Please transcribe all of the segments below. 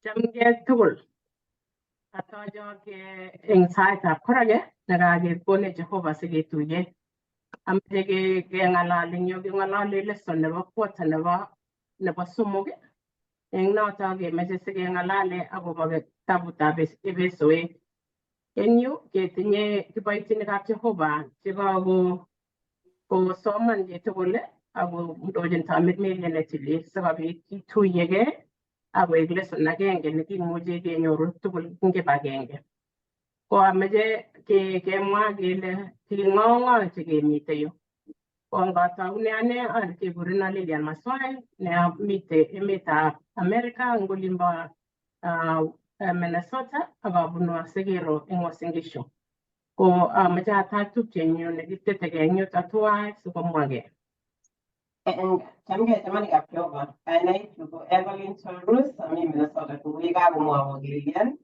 Chamgei tugul. Atochoke eng saitab koraki nekakekonech Jehova siketuiye. Ameche keng'alal eng yu keng'olole lesson nebo quarter nebo somok. Eng noto kemeche sikeng'alale akobo kitabutab Efesoek. Eng yu ketinye kiboitinikab Jehova chekako kosoman chitugul ako ndochin Tamirmiriet netilil sikobit kituiyekei akoek lesson agenge nekimuche kenyoru tugul eng kibagenge. Ko ameche kemwa kele king'o chekemite yu. Ko ngataune ane kekureno Lilian Masoi ne amite emetab America eng olimbo Minnesota ak abunu Asigiro eng Uasin Gishu. Ko ameche atach tupchenyu nekitetekei eng yuto tuwai sikomwagei. Chamgei chamanikab Jehova. Kainaichu ko Evelyn Cholrus, ami Minnesota kou yekakomwowo Lilian,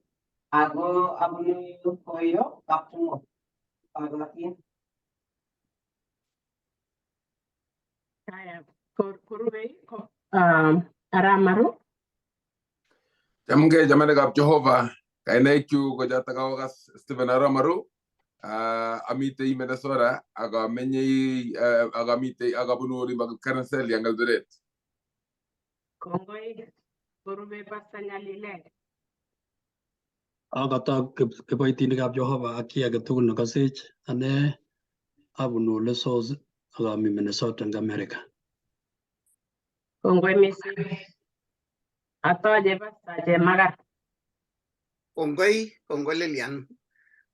ako abunu Koyo, Kaptumo. Togotin. Haya, korubei ko Aramaru. Chamgei chamanikab Jehova. Kainaichu ko chotok kaokas Stephen Aramaru. Amitei Minnesota ak amenye ak amitei ak abunu olimbo Kipkarenselia eng Eldoret. Kongoi. Korube Pastor Nyalilek. Akatak kiboitinikab Jehova ak chi agetugul nekasech ane abunu Olesos ak ami Minnesota eng America. Kongoi mising. Atoche Pastor Chemagat. Kongoi, kongoi Lilian.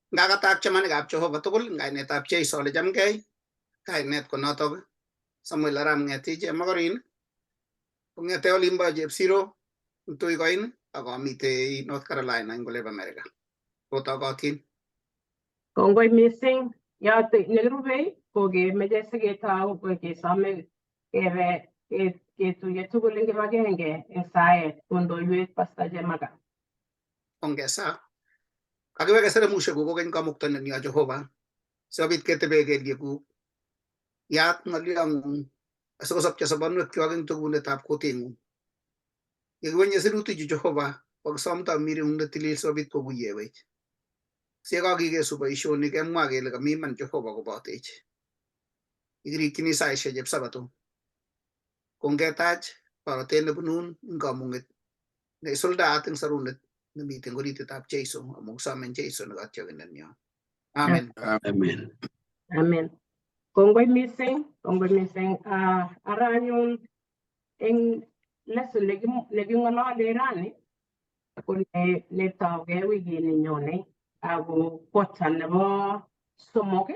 Ngakatak chamanikab Jehova tugul eng kainetab Jeiso ole chamgei. Kainet ko notok Samuel Arap Ng'etich Chemokorin. Kong'ete olimbo Chepsiro, Mtuikoin ak amitei North Carolina eng olebo America. Otokotin. Kongoi mising. Yoto nekirubei ko kemeche siketou kesome kebe ketuiye tugul eng kibagenge eng saet kondoiwech Pastor Chemagat. Ongesa. Kakiweke seremushekuk kokeny kamukta nenyo Jehova sikobit ketebe kelyekuk. Yaat ng'olyong'ung asikosopcho sobonwekyok eng togunetab kuting'ung. Yekiwenye sirutichu Jehova, kokisom tamireng'ung netilil sikobit kokuyewech. Siyekakikesu boisionik kemwa kele kami iman Jehova kobotech. Yekirikyini saisiek chebo Sabato. Kongetach borotet nebunun eng kamung'et neisuldaat eng sorunet nemiten orititab Jeiso amu kisome eng Jeiso nekotyokindenyo. Amen. Amen. Amen. Kongoi mising, kongoi mising. Ara anyun eng lesson neking'olole rani ko netougei wikini nyone ako quarter nebo somok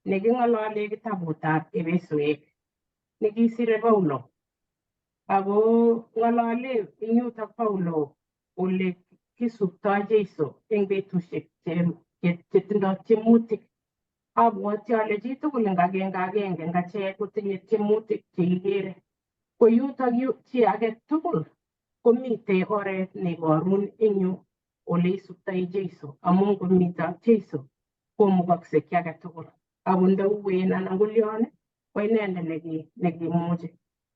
neking'olole kitabutab Efesoek nekisire Paulo. Ako ng'olole eng yutok Paulo ole kisuptoi Jeiso eng betusiek chetindoi tiemutik. Abwoti ale chitugul eng agenge agenge eng achek kotinye tiemutik cheikere. Ko yutok yu chi age tugul komitei oret neiborun eng yu ole isuptoi Jeiso amun ngomito ak Jeiso komukokse kiy age tugul. Ako ndauwen anan kolion ko inendet nekimuchi.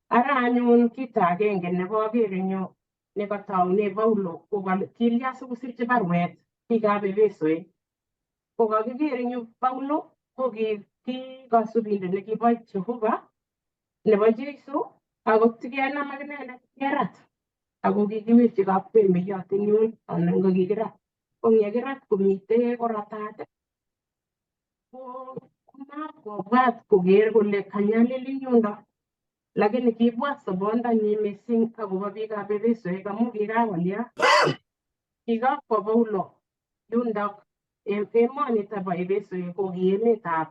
Ara anyun kito agenge nekaker eng yu nekataune Paulo ko kilya sikosirchi baruet biikab Efesoek. Ko kakiker eng yu Paulo ko ki kasubindet nekibo Jehova nebo Jeiso ako tikenam ak inendet kerat ako kikiwirchi kapkwemeyot eng yun anan ko kikirat. Ko eng yekirat komitei koratat ko komakobwat koker kole kanyalil eng yundo lakini kibwat sobondonyi mising akobo biikab Efesoek amu kikakolya. Kikakwo Paulo yundok emonito bo Efesoek ko ki emetab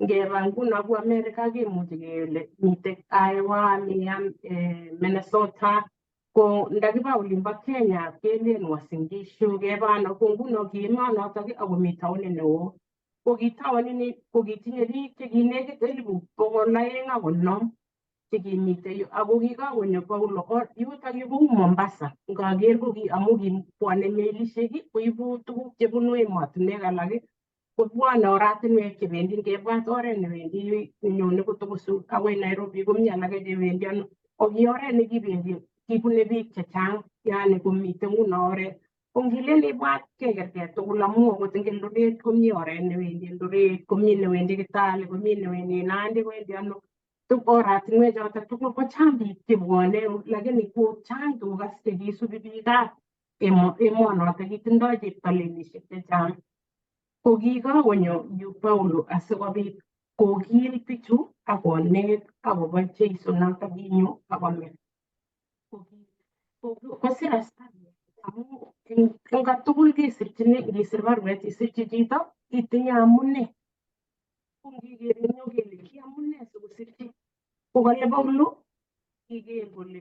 ngeba nguno ku America kemuchi kele mitei Iowa, mi Minnesota ko ndakiba olimbo Kenya kelen Uasin Gishu keba ano ko nguno ki emonotok akomi taonit neo. Ko ki taonini ko kitinye biik chekinekit 250,000 chekimitei yu ako kikakonyo Paulo yutok yu kou Mombasa ngaker ko ki amu kibwone melishek koibu tuguk chebunu emotinwek alak kobwone oratinwek chebendi ngebwat oret newendi nyone kotokosu akoi Nairobi komi alake chewendi ano ko ki oret nekibendi kibune biik chechang yani komiten nguno oret ko ngilen ibwat kekerkei tugul amu akot eng Eldoret komi oret newendi Eldoret, komi newendi Kitale, komi newendi Nandi, kowendi ano oratinwek chotok tugul ko chang biik chebwone lakini ko chang tuga chekisubi biikab emonotok kitindoi cheptalelisiek chechang. Ko kikakonyo yu Paulo asikobit kokil bichu akonet akobo Jeiso notok kinyo akome. Kosir askarik amu eng katugul kesirchini, ngisir baruet isirchi chito itinye amune. Ko ngiker eng yu kele ki amune sikosirchi, ko kale Paulo kiker kole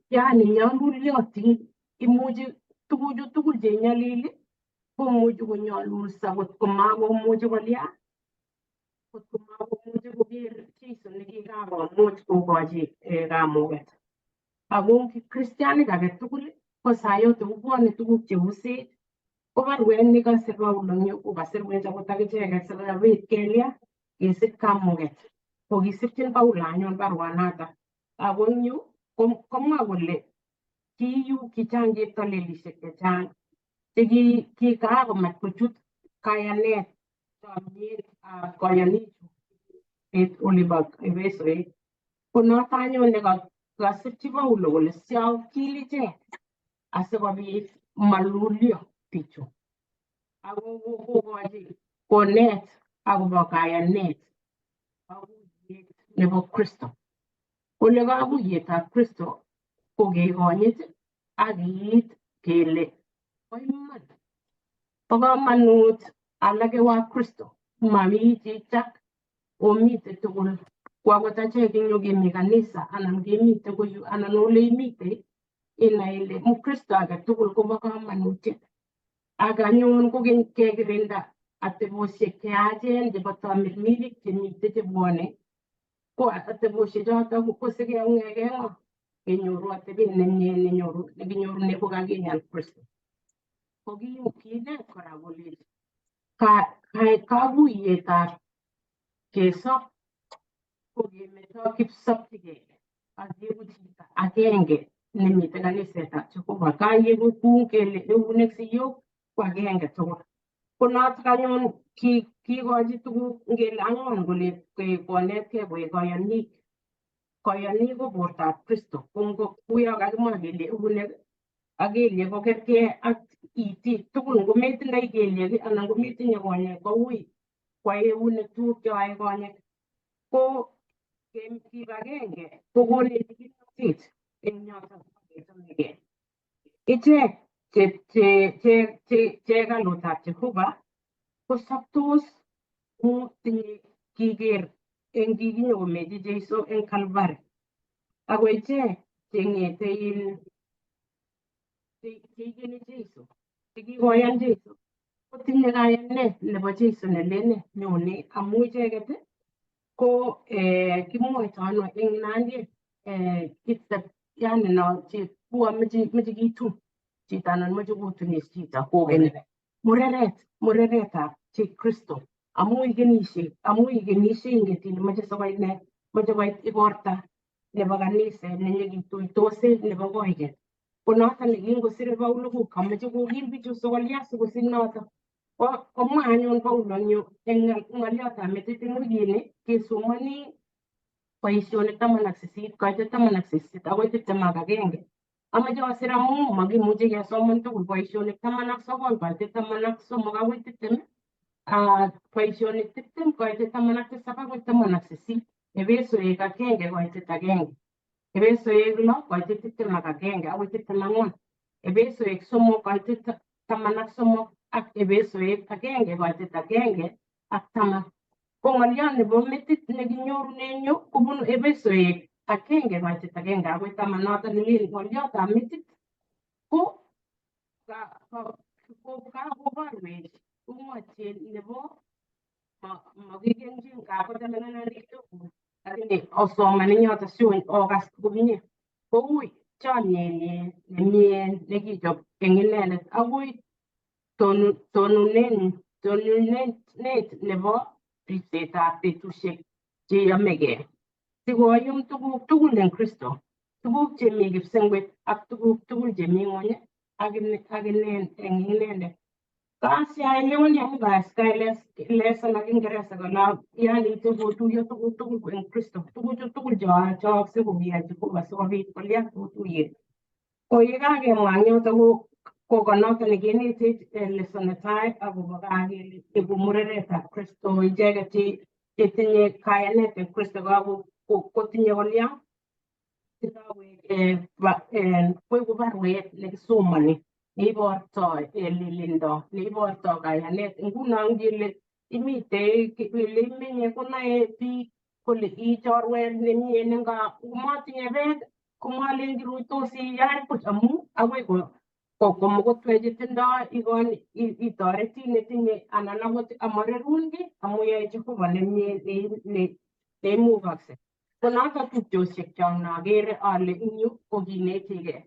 yani nyaluliotin, imuchi tuguchu tugul chenyalili komuchi konyolulso kotko makomuchi kolya, kotko makomuchi koker Jeiso nekikakomuch kokochi kamuket. Ako kristianik age tugul ko saa yote kobwone tuguk cheusech, ko baruet nekasir Paulo eng yu kokasirwech akot akicheket sikobit kelya kesich kamuket. Ko kisirchin Paulo anyun baruanoto. Ako eng yu komwa kole kiyu kichang cheptalelisiek chechang chekikakomach kochut kayanet chomietab koyonichu olibo Efesoit. Ko noto anyun nekasirchi Paulo kole siokil ichek asikobit malulyo bichu. Ako kokochi konet akobo kayanet kakuyet nebo Kristo. Kole kakuyetab Kristo ko kekonyit ak kiit kele bo iman bo komonut alake wa Kristo mami chichak omite tugul ko akot achek eng yu kemi kanisa anan kemite koyu anan ole imite inai ile mkristo age tugul kobo komonutiet. Ak anyun kokeny kekirinda atebosiek cheyachen chebo tamirmirik chemite chebwone ko atebosiek chotok ko sikeng'eke ng'o kenyoru atebet nemie nenyoru nekinyorune kokakinyan Kristo. Ko kinet kora kole kakuyetab kesob ko kemeto kipsopchigei ak keeku chito agenge nemiten kanisetab Jehova. Kayeku kuu kele eunek siyok ko agenge tugul. Ko notok anyun kikochi tuguk ngele ang'wan kole konetkei koek koyonik. Koyonik ko bortab Kristo. Ko kuyo kakimwa kele eunek ak kelyek ko kerkei ak itik tugul. Ngometindoi kelyek anan ngometinye konyek koui kwai eunek tuguk cheyoe konyek. Ko kibagenge kokonech kimnotet eng yotok kechomegei. Ichek che hekalutab Jehova kosoptos ko tinye kiker eng kikinyokomechi Jeiso eng Calvary. Ako ichek cheng'ete in cheikeni Jeiso, chekikoyan Jeiso, kotinye kayanet nebo Jeiso nelene nyone amu icheket ko kimwoito ano eng Nandi kitep yani no kuwa meche kitun chito anan meche kotunis chito kokeni mureret mureretab Kristo amu ikenishe amu ikenishe inget ile meche sikoit ne meche koit igorta nebo kaniset nenyekituitose nebo koiket. Ko noton nekingosire Paulo ko kameche kokil bichu sikolya sikosich noto. Komwa anyun Paulo eng yu eng ng'oliotab metit eng wikini kesomoni boisionik 18 koitet 18 akoi 21. Amache asir amu makimuchi kesoman tugul boisionik 19 koitet 13 akoi 20, boisionik 20 koitet 17 akoi 18, Efesoek 1 koitet 1, Efesoek 6 koitet 21 akoi 24, Efesoek 3 koitet 13 ak Efesoek 1 koitet 1 ak 10. Ko ng'oliot nebo metit nekinyorune eng yu kobunu Efesoek 1 koitet 1 akoi 10 notok nelin ng'oliotab metit ko kakoborwech ung'otiet nebo makikenjin kakotemenenan kidogo lakini osoman eng yoto si okas komie. Koui chomyenyi nemie nekichop eng inendet akoi tonunet nebo ripsetab betusiek cheyomegei sikoyum tuguk tugul eng Kristo Tuguk chemi kipsengwet ak tuguk tugul chemi ng'wony ak eng inendet. Basi aelewani amu kaelezan ak Kiingereza kole yani kotuiyo tuguk tugul eng Kristo, tuguchu tugul chookse ko kiyai Jehova sikobit kolya kotuiyet. Ko ye kakemwa eng yoto ko konoto nekinetech lesson netai akobo kaa kele ibu mureretab Kristo icheket chetinye kayanet eng Kristo kotinye kolya koiku baruet nekisomoni neibortoi lilindo, neibortoi kayanet. Nguno ngele imitei ile imenye konoe biik kole ii chorwet nemie nenga komatinye beek komalen kiruitosi yach buch amu akoi komokotwek chetindoi ikon itoreti netinye anan akot amarerun kiy amu yoe Jehova nemie neimukokse. Ko noto tupchosiek chok nokere ale eng yu ko kinetigei.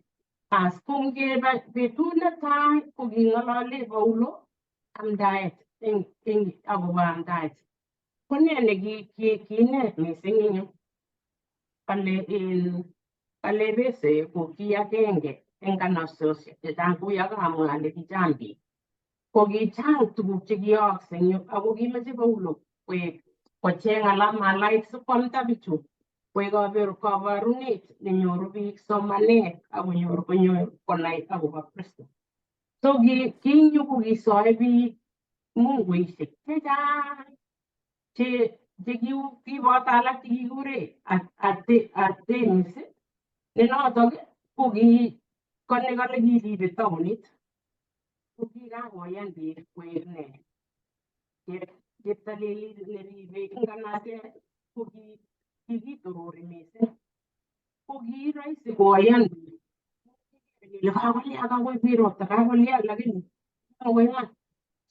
As ko ngebe betut netai ko king'olole Paulo amdaet eng akobo amdaet. Ko nee ne kiinet mising eng yu? Kale in kale Efeso ko ki agenge eng kanasosiek chechang kou ya kamwa ale kichang biik. Ko kichang tuguk chekiyookse eng yu ako kimeche Paulo koek kocheng alama alaik sikwamda bichu koek kabarunet nenyoru biik somanet akonyor konyor konai akobo Kristo. So ki eng yu ko kisoe biik munguishek chechang che kiboto alak chekikure Artemis ne notok ko ki kone kale kiribe taonit ko kikakoyan biik koek ne cheptalelit neribe nganaset ko kikitorori mising ko ki rahisi koyan biik kele kakolya kakoib ropta kakolya lakini ko iman.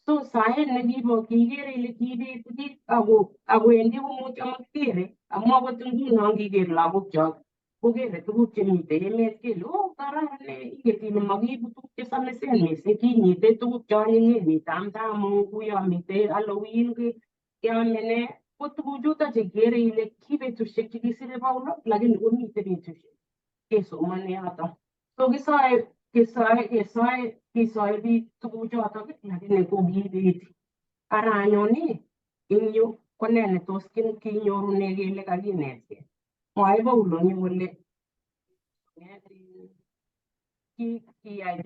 So saet nekibo kikere ile kibet biik ako akowendi komutyo makikere amu akot nguno ngiker lagokchok kokere tuguk chemitei emet kele oh kararan ingen ile makiibu tuguk chesamisen mising kinyite tuguk cheonyinyen mi tamtamok uyo mitei Halloween keame ne ko tuguchuto chekikere ile ki betusiek chekisire Paulo lakini komite betusiek kesomoni yoto. So kisoe kisoe kisoe kisoe biik tuguchotok lakini ko kibeti. Ara anyun eng yu ko nee netos kinyorune kele kakinetkei? Mwae Paulo eng yu kole kiyai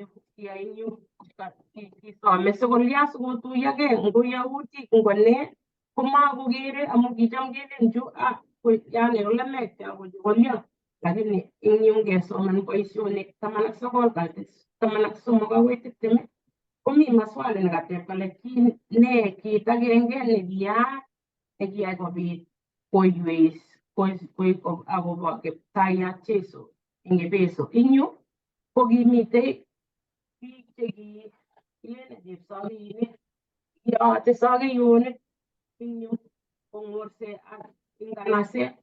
eng yu kisome sikolya sikotuiyokei ngo Yahudi ngo nee komakokere amu kicham kelen chu ah yani ko lemek kolya lakini eng yu ngesoman boisionik 19 13 akoi 20 komi maswali nekateb kole nee kit agenge nekiyaak nekiyai kobit koiywei akobo kiptayat Jesu eng Efeso. Eng yu ko kimitei biik cheki kilelen chepsokiinik kiyote sokeyonik eng yu kong'orse ak eng kanaset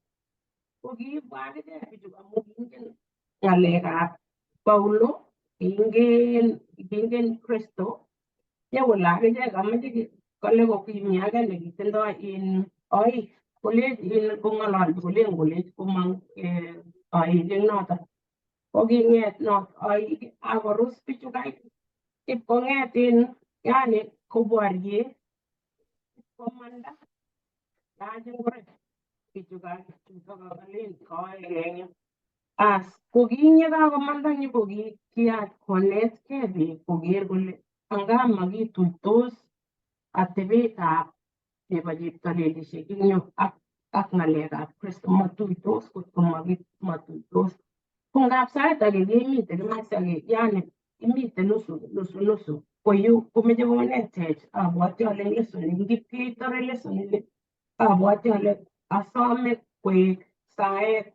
ko kiibwa akichek bichu amu kingen ng'alekab Paulo kingen Kristo nyekole akichek amoche kole ko kimi age nekitindoi in oik kolech in kong'ololchi kolen kolech komong oik eng noto ko king'et not oik akorus bichu kai ipkong'et in yani koborie komanda lach ngoroik bichu chuto kalen koek eng yu. As ko kakomanda eng yu ko kiyach konetkei biik koker kole anga makituitos atebetab chebo cheptolelishek eng yu ak ng'alekab Kristo matuitos kotko matuitos. Ko ngap sait age kemite kimasi age yani imite nusu nusu nusu ko yu komeche konetech abwati ale eng lesson ngipketore lesson ini abwati ale asome koek saet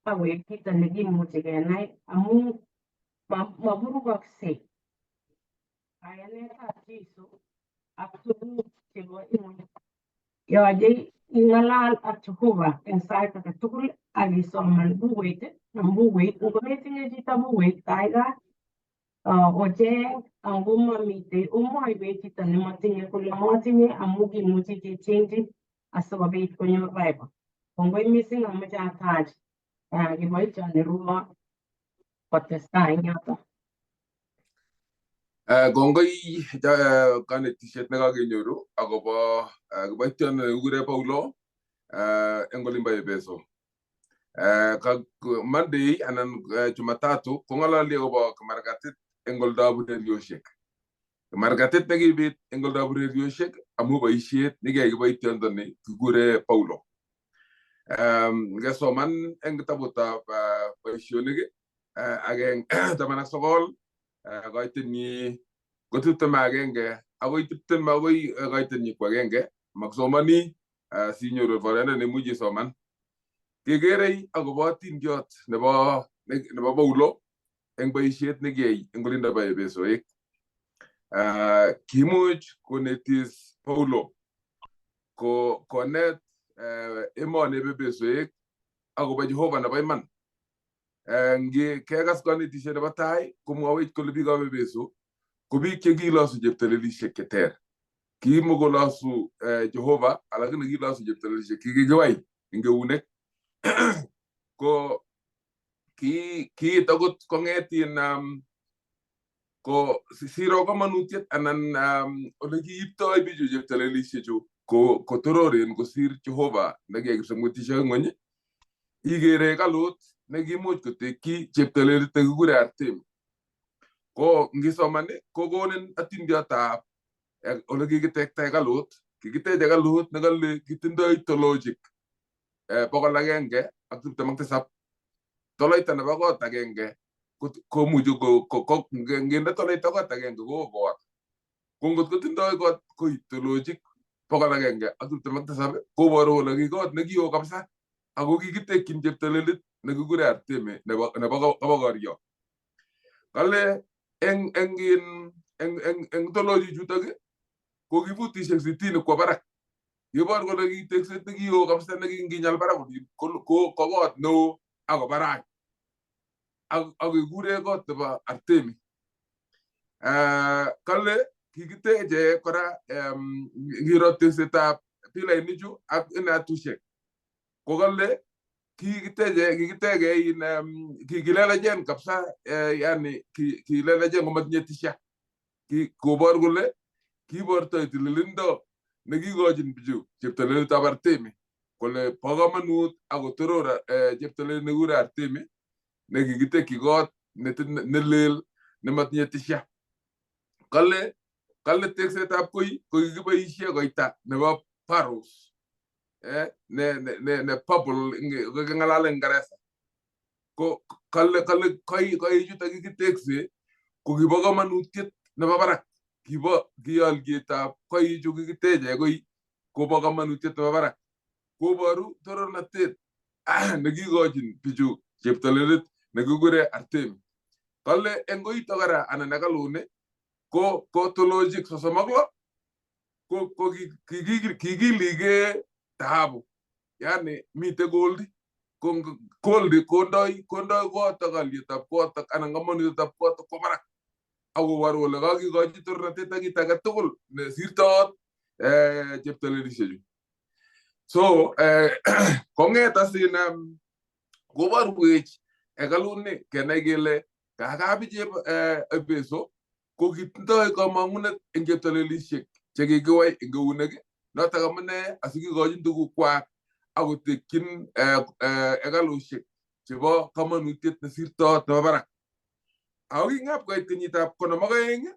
ak koek kito nekimuchi kenai amu maburukoksei kayanetab Jesu ak tuguk chebo ing'weny. Yoche ing'alal ak Jehova eng sait age tugul ak isoman bukuit nam bukuit ngometinye chito bukuit kaikai ocheng ango mamitei omwoiwech chito nemotinye kole motinye amu kimuchi kechengchi asikobit konyor Bible. Kongoi mising amoche atach kiboitiot neruo Kotestai eng yoto. Kongoi kanetishet nekakenyoru akobo kiboitiot nekikure Paulo eng olimbo Epeso. Monday anan Jumatatu kong'ololi akobo kimarkatit eng oldab urerioshek. Kimarkatit nekibit eng oldab urerioshek amu boisiet nekiyai kiboitiondoni kikure Paulo. Ngesoman eng kitabutab boisionik agenge 19 koitenyi ko 21 akoi 20 akoi koitenyi ko agenge makisomoni sinyoru boroindo neimuchi isoman. Kekerei akobo atindiot nebo Paulo eng boisiet nekiyai eng olindo bo Epesoik. Kimuch konetis Paulo ko konet emoni bo Epesoik akobo Jehova nebo iman. Nge kekas konetisiet nebo tai komwowech kole biikab Epeso ko biik chekilosu cheptelelisiek cheter. Kimokolosu Jehova alakini kilosu cheptelelisiek chekikiwai eng eunek. Ko kiit akot kong'et ko siro komonutiet anan ole kiiptoi bichu cheptelelisiechu ko kotororen kosir Jehova nekiyai kipsomutisiek eng ng'weny. Ikere hekalut nekimuch kotekyi cheptelelit nekikure Artemi. Ko ngisoman kokonin atindiotab ole kikitekta hekalut. Kikitech hekalut nekale kitindoi tolojik 127. Toloita nebo kot agenge komuchi nginde toloita kot agenge ko kot. Ko ngot kotindoi kot koit tolojik 127 koboru kole ki kot nekioo kabisa ako kikitekyin cheptelelit nekikure Artemi nebo Kobokoryo. Kale eng toloji chutok ko kifutisiek 60 kwo barak. Kibor kole ki tekset nekioo kabisa nekinginyal barak olin ko kot neo ako barak. Ak kikure kot nebo Artemi. Kale kikiteche kora ngiro teksetab pilainichu ak inatushek. Ko kale kikiteche kikiteke kilelechen kabisa, yani kilelechen komatinye tisha. Kobor kole kibortoi tililindo nekikochin bichu cheptelelitab Artemi kole bo komonut ako toror cheptelelit nekikure Artemi nekikitekyi kot nelel nematinye tisha. Kale teksetab koi ko kikiboisie koita nebo Paros ne purple ng'alale Kiingereza. Ko kale koi chuto kikitekse ko kibo komonutiet nebo barak. Kibo kiolyetab koichu kikiteche koi kobo komonutiet nebo barak. Koboru torornatet nekikochin bichu cheptelelit nekikure Artemi. Kale eng koito kora anan hekaluni ko tolojik 36 ko kikilige dhahabu. Yani mite gold, ko gold kondoi kotok alyetab kotok anan komonutietab kotok kwo barak. Akoboru kole kakikochi torornatet ak kit age tugul nesirtoot cheptelelisiechu. So kong'et asin koborwech hekaluni kenai kele kakabich Epeso ko kitindoi komong'unet eng cheptelelisiek chekikiwai eng eunek. Notok amune asikikochin tugukwak akotekyin hekalushek chebo komonutiet nesirtoot nebo barak. Ako kingap koit kenyitab 52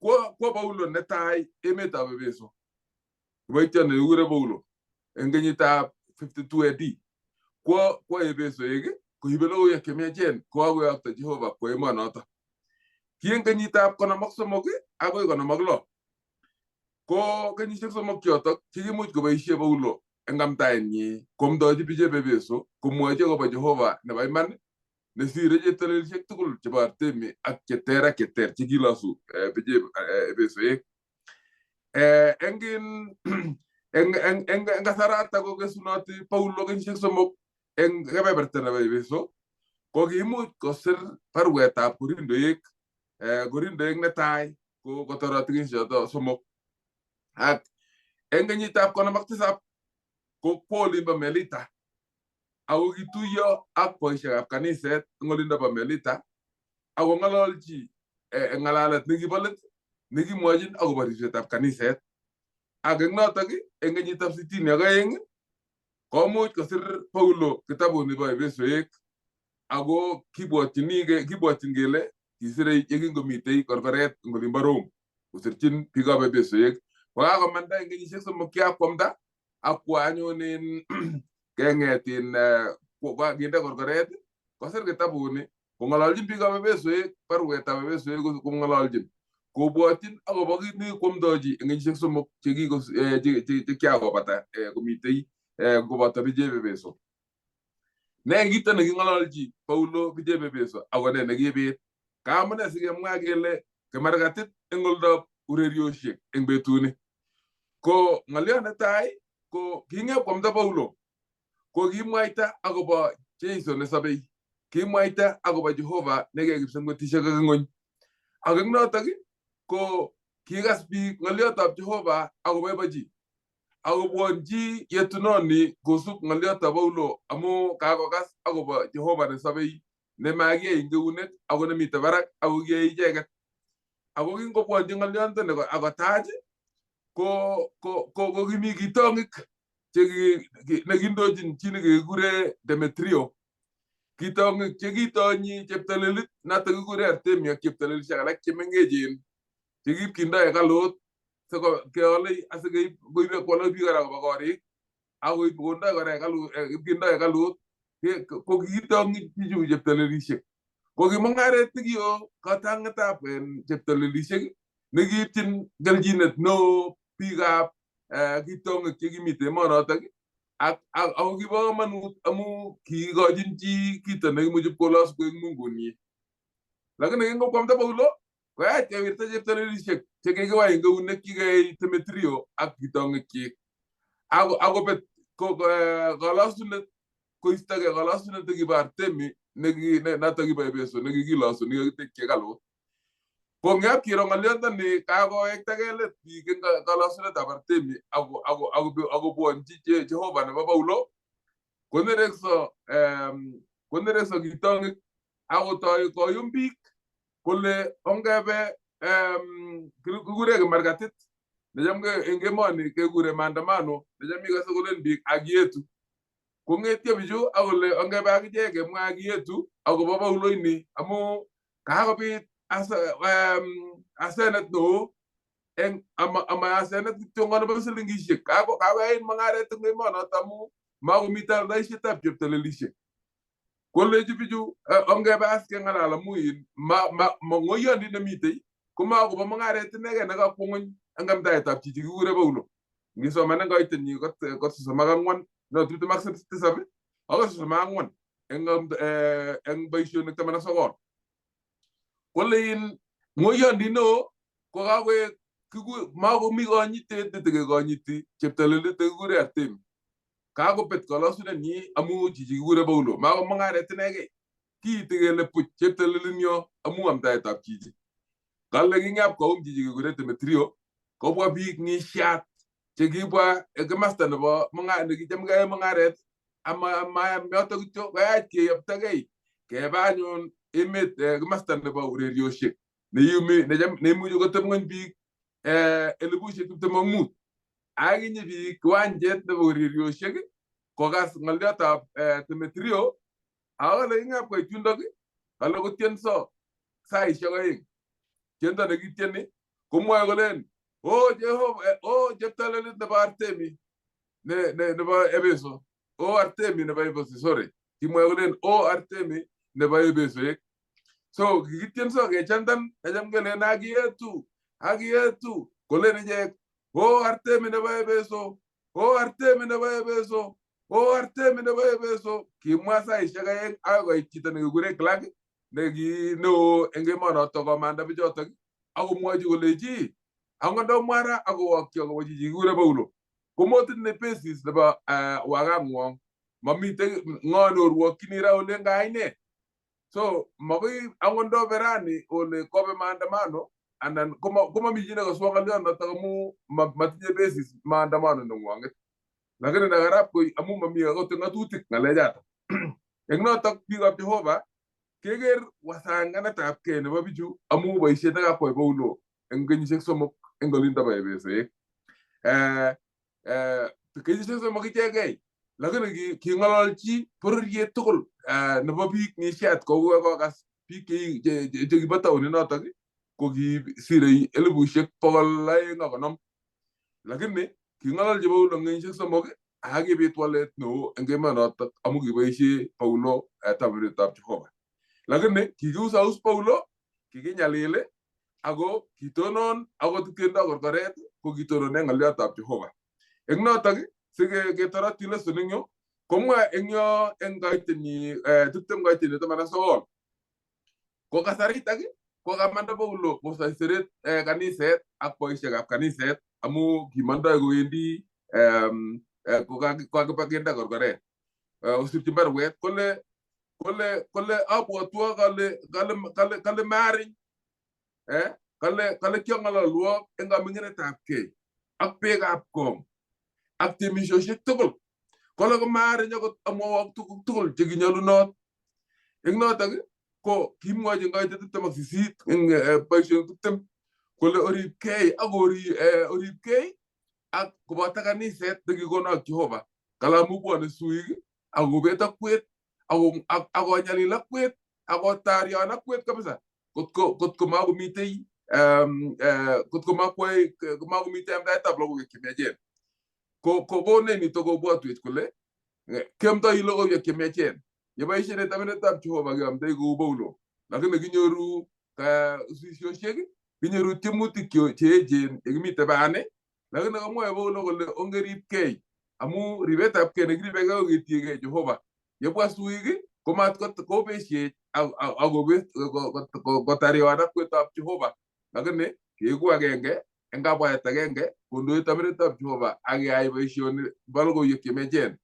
kwo Paulo netai emetab Epeso. Kiboitiot nekikure Paulo eng kenyitab 52 AD. Kwo Epesoik koibe logoiwek chemiachen kokakoyokto Jehova kwo emonoto. Ki eng kenyitab 53 akoi 56 ko kenyisiek somok chotok chekimuch koboisie Paulo eng amdaenyi komdochi bichep Epeso komwochi akobo Jehova nebo iman nesire cheptelelisiek tugul chebo Artemi ak cheter ak cheter chekilosu bichep Epesoik. Eng kasarata kokesunoti Paulo kenyisiek somok eng kebeberta nebo Epeso ko kiimuch kosir baruetab Korindoik, Korindoik netai ko kotoroti kenyisiechoto somok. Ak eng kenyitab 57 ko kwo olimbo Melita. Ako kituiyo ak boisiekab kaniset eng olindo bo Melita ako ng'ololchi ng'alalet nekibo let nekimwochin akobo ripsetab kaniset. Ak eng notok eng kenyitab 62 komuch kosir Paulo kitabut nebo Efesoek ako kibwotyini kibwotyin kele kisire yekingomitei korkoret eng olimbo Rome kosirchin biikab Efesoek. Kokakomanda eng kenyisiek 3 kiakwamda ak kwo anyun in keng'et in kinde korkoret kosir kitabuni kong'ololjin biikab Efesoek baruetab Efesoek kong'ololjin kobwotyin akobo kit nekikwomdochi eng kenyisiek 3 chekiakobata komitei koboto bichep Efeso. Ne kito neking'ololchi Paulo bichep Efeso ako ne nekibit? Kaamune sikemwa kele kimarkatit eng oldab ureriosiek eng betuni? Ko ng'olyo netai ko king'ep kwamda Paulo ko kimwaita akobo Jesu nesobei, kimwaita akobo Jehova nekeyai kipsengwetisiek ak ing'ony. Ak eng notok ko kikas biik ng'olyotab Jehova akoboibochi akobwonchi yetunoni kosup ng'olyotab Paulo amu kakokas akobo Jehova nesobei nemakiyai eng eunek ako nemite barak ako kiyai icheket. Ako kingobwonchi ng'olyondoni akotach ko kimi kitong'ik nekindochin chi nekekikure Demetrio. Kitong'ik chekitonyi cheptolelit notok kikure Artemi ak cheptolelisiek alak chemengechen chekiipkindo hekalut sikeole asikeib koibe kwole biik kora koba korik akoib kondoi kora hekalut ipkindo hekalut ko kikitong'i bichu cheptolelisiek. Ko ki mung'aret nekio katang'etab cheptolelisiek nekiipchin kelchinet neo biikab kitong'ik chekimite emonotok ak ako kibo komonut amu kiikochin chi kito nekimuchi pkolos koek mungunyi. Lakini kingokwamda Paulo koyach kewirta cheptolelisiek chekikiwai eng eunek chikeyai Demetrio ak kitong'ikyik. Akobet kolosunet koistogei kolosunet nekibo Artemi notok kibo Efeso nekikilosu nekikitekyi hekalut. Ko ngap kiro ng'olyondoni kakowektagei let biik eng kolosunetab Artemi akobwonchi Jehova nebo Paulo konerekso kitong'ik akotoi koyum biik kole ongebe kikure kimarkatit necham eng emoni kekure maandamano necham ikose kolen biik akietu. Kong'etyo bichu akole ongebe akichek kemwa akietu akobo Paulo ini amu kakobit asenet neo eng ama asenet kityongon nebo silingisiek kakoyait mung'aret eng emonoto amu makomite aldaisietab cheptolelisiek. Kolechi bichu ongebe as keng'alal amu in ng'oyondit nemitei komakobo mung'aret inegei nekakwo ng'ony eng amdaetab chichi kikure Paulo. Ngisoman eng koitenyi kot 34 no 27 akoi 34 eng boisionik 19. Kole in ng'oyondit neo ko kakoek makomi konyitet netekekonyiti cheptolelit nekikure Artemi. Kakobet kolosunenyi amu chichi kikure Paulo mako mung'aret inegei. Kiiti kele puch cheptolelinyo amu amdaetab chichi. Kale king'ap koum chichi kikure Demetrio kobwa biik ng'isiat chekibwa komasta nebo nekicham keyae mung'aret ama yoto kityo koyach keyoptogei keba anyun emet komasta nebo ureriosiek neimuchi koteb ng'ony biik 25,000. Akinyi biik kiwanjet nebo ureriosiek kokas ng'olyotab Demetrio ako kale king'ap koit yundok kale kotienso saisiek 2. Tiendo nekitieni komwoe kolen o Jehova, o cheptolelit nebo Artemi nebo Efeso, o Artemi nebo Efeso, sorry, kimwoe kolen o Artemi nebo Efesoek. So kikitienso kechandan kecham kelen akietu akietu kolen ichek o Artemi nebo Efeso, o Artemi nebo Efeso, o Artemi nebo Efeso. Kimwa saisiek 2 akoi koit chito nekikure Clark neki neo eng emonotok komanda bichotok akomwochi kolechi angot ndomwa ra akowokyi akobo chichi kikure Paulo komotinye basis nebo wakang'wong mamitei ng'o neorwokyini ra olen kaine. So makoi angot ndobe rani ole kobe maandamano anan komomi chi nekoswo ng'olyonotok amu matinye basis maandamano neng'wong'et. Lakini nakarap koi amu mami akot eng ng'atutik ng'alechato. Eng notok biikab Jehova keker wasanganetabkei nebo bichu amu boisiet nekakwai Paulo eng kenyisiek 3 eng olindo bo Efesoek. Kenyisiek 3 ichegei, lakini king'ololchi bororiet tugul nebo biik ng'isiat kou kokas biik chekibo taonit notok ko kisirei 250,000. Lakini king'ololchi Paulo eng kenyisiek 3 ak kibit walet neo eng emonotok amu kiboisie Paulo tamirmiriet Jehova. Lakini kikiusaus Paulo, kikinyalil ako kitonon akot kendo korkoret ko kitonone ng'oliotab Jehova. Eng notok siketoroti lesson eng yu komwa eng yo eng kaitenyi 20 kaitenyi 19 ko kasaritak ko kamanda Paulo kosaiseret kaniset ak boisiekab kaniset amu kimondoi kowendi kokakiba kende korkoret. Kosirchi baruet kole kole kole abwotwo kale kale kale kale maariny kale kale kiong'ololwok eng kaming'inetabkei ak beekab kong ak temisiosiek tugul kole komaariny akot amwowok tuguk tugul chekinyolunot. Eng notok ko kimwochi eng koitet 28 eng boisionik 20 kole oripkei ak oripkei ak koboto kaniset nekikonok Jehova kale amu bwone suik ak kobet akwet ak konyalil akwet ak kotaryon akwet kabisa kotko makomitei kotko makwai makomitei amdaetab logoiwek chemiachen. Ko konech nito kobwotwech kole kiamdoi logoiwek chemiachen. Yeboisien tamiretab Jehova keamdoi kou Paulo, lakini kinyoru usisiosiek, kinyoru tiemutik che echen yekimite bani, lakini kamwoe Paulo kole ongeripkei amu ribetabkei nekiribekei ko ketiegei Jehova. Yebwa suik komat kobesiech ak kotaryon akwetab Jehova, lakini keeku agenge eng kabwatet agenge kondoi tamiretab Jehova ak keyai boisionik bo logoiwek chemiachen.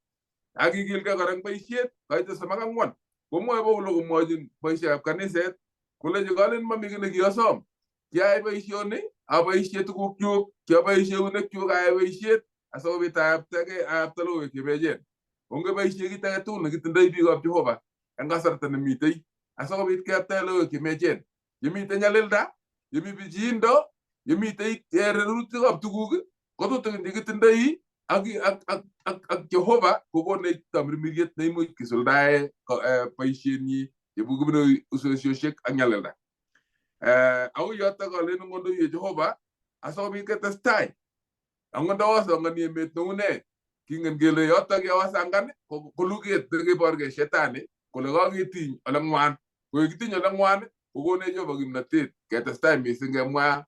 Ak kikilgei kora eng boisiet koite 34 komwoe Paulo komwochin boisiekab kaniset kolenji kalen mami kiy nekiosom kiayai boisioni aboisie tugukyuk kiaboisie eunekyuk ayai boisiet asikobit ayaptagei ayapta logoiwek chemiachen. Ongeboisie kit age tugul nekitindoi biikab Jehova eng kasarta nemitei asikobit keyaptae logoiwek chemiachen. Yemitei nyalilda, yemi pichiindo, yemitei rerutikab tuguk ko tutikin chekitindoi ak Jehova kokonech tamirmiriet neimuch kisuldae boisienyi yebune usosiosiek ak nyalilda. Akoi yotok alen ngondoiwech Jehova asikobit ketestai. Angot ndawasangani emet neu nee, kingen kele yotok yewasangan ko luget nekiborgei shetani kole kaketiny ole ng'wan. Ko yekitiny ole ng'wan kokonech Jehova kimnotet ketestai mising kemwa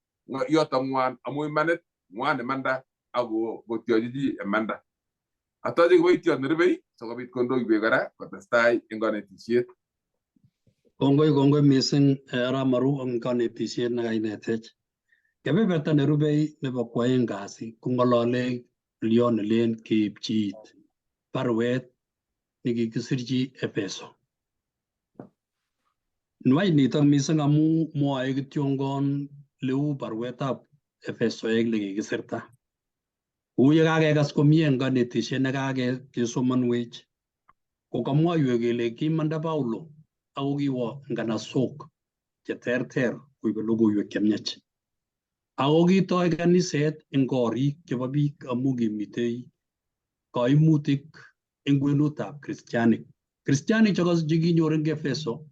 yotok ng'wan amu imanit ng'wan imanda ak kotyochi chi imanda. Atoche kiboitiot nerubei sikobit kondoiwech kora kotestai eng konetisiet. Kongoi kongoi mising Arap Maru eng konetisiet nekainetech. Kebeberta nerubei nebo kwoeng kasi kong'olole ng'olyon nelen keipchi it baruet nekikisirchi Efeso. Nwach nitok mising amu mwoe kityongon leu baruetab Efesoek lekikisirta. Kou yekakekas komie eng konetisiet nekakesomanwech ko kamwoiwech kele kimanda Paulo ako kiwo nganasok cheterter koibe logoiwek chemiach. Ako kitoi kaniset eng korik chebo biik amu kimitei kaimutik eng kwenutab kristianik. Kristianik chekinyor eng Efeso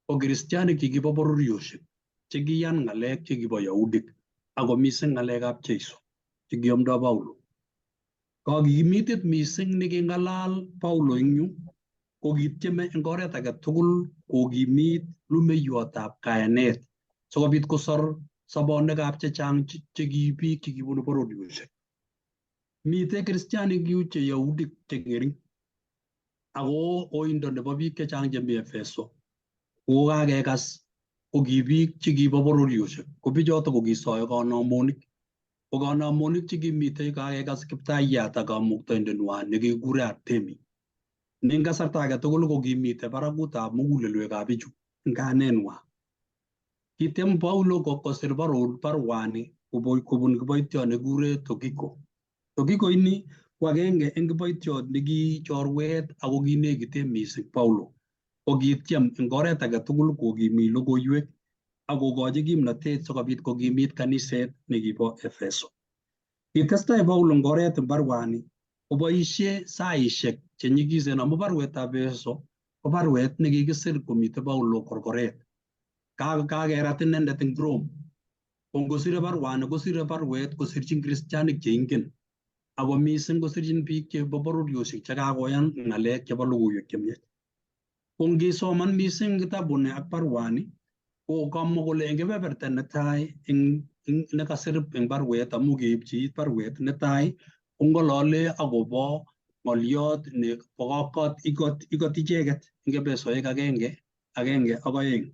ko kristianik chekibo bororiosiek chekiyan ng'alek chekibo Yahudik ako mising ng'alekab Jeiso chekiomdoi Paulo. Kakimitet mising neking'alal Paulo eng yu ko kitieme eng oret age tugul kokimit lumeiwotab kayanet sikobit kosor sobonwekab chechang cheki biik chekibunu bororiosiek. Mitei kristianik yu che Yahudik che ng'ering ako oindo nebo biik chechang chemi Efeso ko kakekas ko ki biik chekibo bororiosiek ko bichoto ko kisoe kanamonik. Ko kanamonik chekimitei kakekas Kiptayat ak kamuktaindenwa nekikure Artemi. Ne eng kasarta age tugul ko kimitei barakutab mugulelwekab bichu eng kayanenwa. Kitiem Paulo kosir baruani kobun kiboitiot nekikure Tokiko. Tokiko ini Ko agenge eng kiboitiot neki chorwet ako kinekite mising Paulo. Ko kityem eng oret age tugul kokimi logoiwek ak kokochi kimnatet sikobit kokimit kaniset nekibo Efeso. Kitestai Paulo eng oret eng barwani koboisie saishek che nyikisen amu barwetab Efeso ko barwet nekikisir komitei Paulo korkoret. Kakerat inendet eng Rome. Ko ngosire barwani kosire barwet kosirchin kristianik cheingen ako mising kosirchin biik chebo bororiosiek chekakoyan ng'alek chebo logoiwek chemiach. Ko ngisoman mising kitabuni ak barwani ko kamwa kole eng kebeberta netai eng nekasir eng barwet amu keipchi barwet netai kong'olole akobo ng'oliot nebo ikot ikot icheket eng Epesoek 1 ak 2.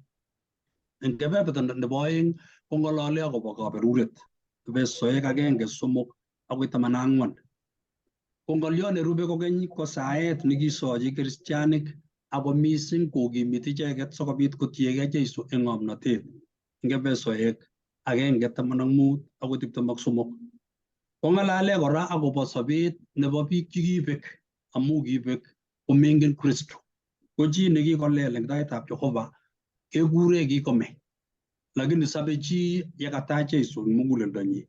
Eng kebeberta nebo 2 kong'olole akobo kaberuret Epesoek 1:3 akoi 14. Ko ng'oliot nerube kokeny ko saet nekisochi kristianik ako mising kokimit icheket sikobit kotiegei Jesu eng ng'omnotet eng Epesoek 1:15 akoi 23. Kong'alale kora akobo sobet nebo biik chekibek amu kibek komengen Kristo. Ko chi nekikolel eng taitab Jehova kekure kikome, lakini sobe chi yekatach Jesu eng muguleldonyi.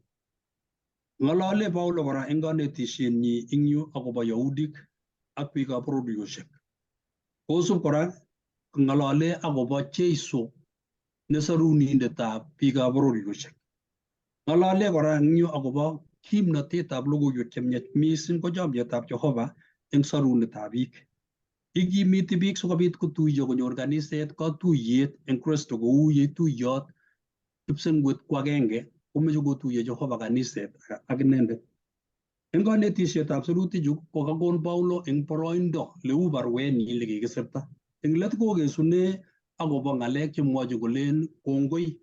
Ng'olole Paulo kora eng kanetishenyi eng yu akobo Yahudik ak biikab bororiosiek. Kosub kora ng'olole akobo Jesu nesorunindetab biikab bororiosiek. Ng'olole kora eng yu akobo kimnotetab logoiwek chemiach mising ko chomyetab Jehova eng sorunetab biik. Ikimiti biik sikobit kotuiyo konyor kaniset katuiyet eng Kristo kou yeituiyot kipsengwet ko agenge komeche kotuiyo Jehova kaniset ak inendet. Eng kanetisietab sirutichu ko kakon Paulo eng boroindo leu barwenyi lekikisirta. Eng let kokesune akobo ng'alek chemwochi kolen kongoi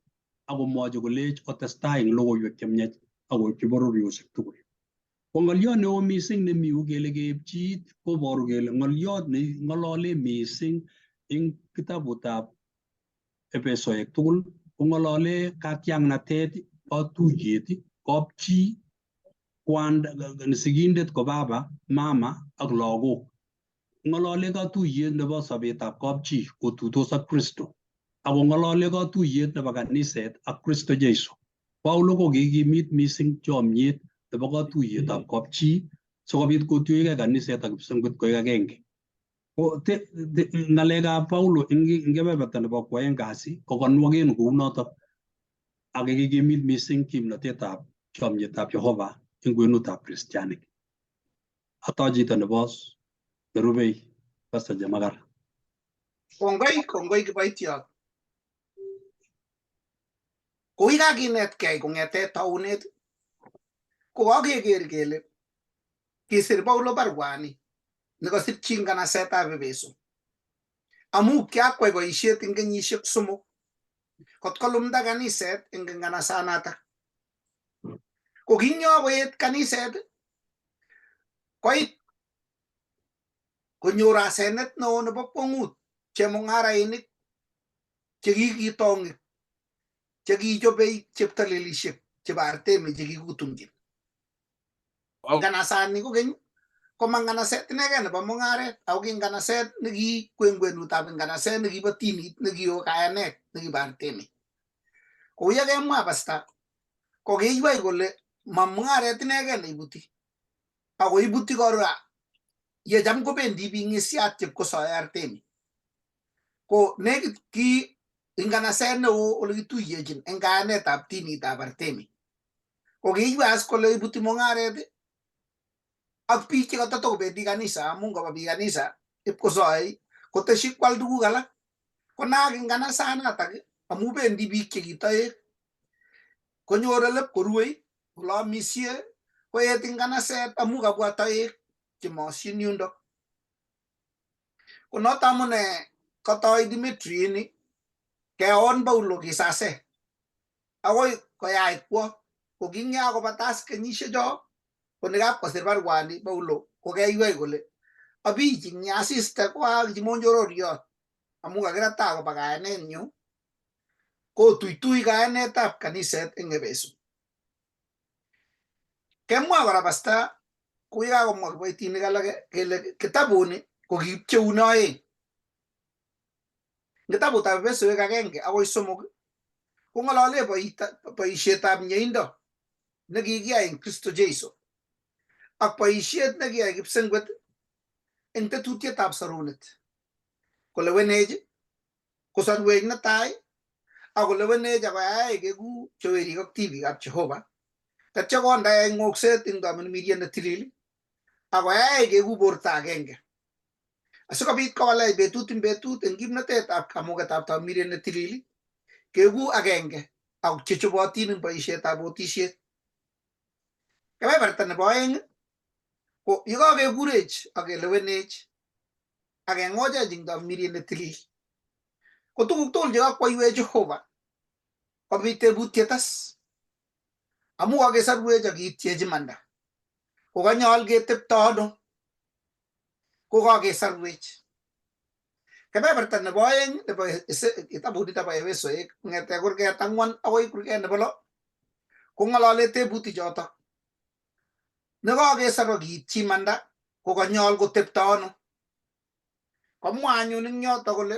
akomwochi kolech otestai eng logoiwek chemiach akoipchi bororiosiek tugul. Ko ng'oliot neo mising nemi yu kele keepchit koboru kele ng'oliot ne ng'olole mising eng kitabutab Epesoek tugul kong'olole katiaknatet, katuiyet, kapchi, kwanda, sigindet ko baba, mama ak lagok. Ng'olole katuiyet nebo sobetab kapchi kotuitos ak Kristo ako ng'olole katuiyet nebo kaniset ak Kristo Jesu. Paulo ko kikimit mising chomyet nebo katuiyetab kapchi sikobit kotuiyogei kaniset ak kipsengwet koek agenge. Ko ng'alekab Paulo eng kebeberta nebo kwoeng kasi ko kanwoken kounotok ak kikimit mising kimnotetab chomyetab Jehova eng kwenutab kristianik. Ato chito nebo nerubei Pastor Jemakar. Kongoi, kongoi kiboitiot. Koi kakinetkei kong'ete taunet, ko kakeker kele kisir Paulo barwani nekasirchi nganasetab Efeso. Amu kiakwai boisiet eng kenyisiek 3 kot kolumda kaniset eng nganasanatak. Ko kinyo koet kaniset koit konyor asenet neo nebo kwongut chemung'arainik chekikitong'ik chekichobei cheptalelishek chebo Artemi chekikutumjin. Nganasani kokeny koma nganaset inegen nebo mung'aret ako ki nganaset neki kwenkwenutab nganaset nekibo tinit nekio kayanet nekibo Artemi. Kou yekemwa pasta ko kiiwei kole ma mung'aret inegen neibuti ako ibuti kora yecham kobendi biik ng'isiat chepkosoe Artemi. Ko nekit ki nganaset neo ole kituyechin eng kayanetab tinitab Artemi. Ko kiiwei as kole ibuti mung'aret ak biik chekatatokobendi kanisa amun ngoba biik kanisa ipkosoe koteshi kwal tuguk alak. Ko naak eng nganasanatak amu bendi biik chekitoek konyor ole korue ole amisie koet eng nganaset amu kabwa toek chemoshin yundok. Ko noto amune kotoi Dimitri ini keon Paulo kisase akoi koyait kwo ko kingakobatas kenyisiecho ko nekapkosir barwani Paulo ko keiwei kole abich ing asista ko ak chimonchororiot amu kakirata koba kayanenyu kotuitui kayanetab kaniset eng Efeso. Kemwa kora pasta Kokakomwa kiboitinik alak kele kitabuni ko kikipcheune oeng. Kitabutab Efesoek 1 akoi 3 kong'olole boisietab mieindo nekikiyai en Kristo Jesu ak boisiet nekiyai kipsengwet eng tetutietab sorunet kolewenech, kosorwech netai ak kolewenech akoyai keku chewerik ak tibikab Jehova, tatya kondeech ng'okset eng tamirmiriet netilil akoyai keku borto agenge asikobit kowalech betut eng betut eng kimnatetab kamugetab tamirmiriet netilil, keku agenge ak chechobotin eng boisietab otisiet. Kebeberta nebo oeng ko yekakekurech ak kelewenech ak keng'ochech eng tamirmiriet netilil, ko tuguk tugul chekakwaiwech Jehova kobit tebutiet as amu kakesorwech ak kiityech imanda, kokanyol ketepto ano kokakesarwech. Kebeberta nebo oeng nebo kitabut nito bo Efesoek kong'ete kurget 4 akoi kurget nebo 6 kong'olole tebutik chotok. Nekakesor ak kiityi imanda kokanyol kotepto ano. Komwa anyun eng yoto kole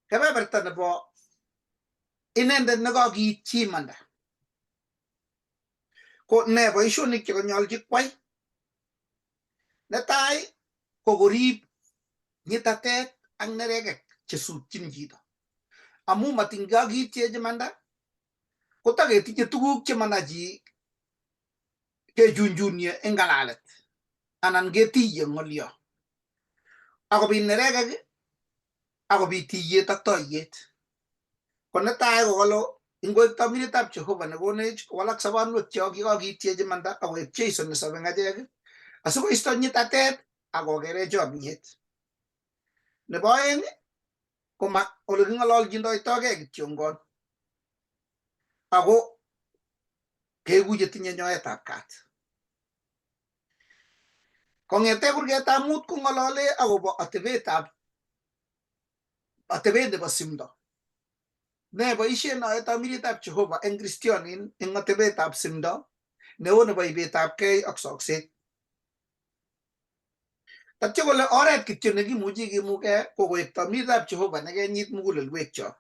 kebeberta nebo inendet nekakiityi imanda ko ne boisionik chekanyolchi kwai. Netai ko korib nyitatet ak nerekek chesutyin chito, amu matin kakiityech imanda kotaketinye tuguk chemana chi kechunchunie eng ngalalet anan ketiye ng'olyo akobit nerekek akobit tiyet ak toiyet. Ko netai kokalo ingoek tamirmiriet Jehova nekonech kowalak sobonwekyok yekakiityech imanda akoek Jesu nesobe eng achek asikoisto nyitatet akokere chomiet. Nebo oeng ko ole king'ololjindoitogei kityongon ako keku chetinye nyoetab kat. Kong'ete kurgetab 5 kong'olole akobo atebet nebo simdo. Ne boisiet noe tamirmiriet Jehova eng kristionin eng atebetab simdo neo nebo ibetab kei ak sokset. Tatyo kole oret kityo nekimuchi kimuke ko koek tamirmiriet Jehova nekenyit mugulelwekyok.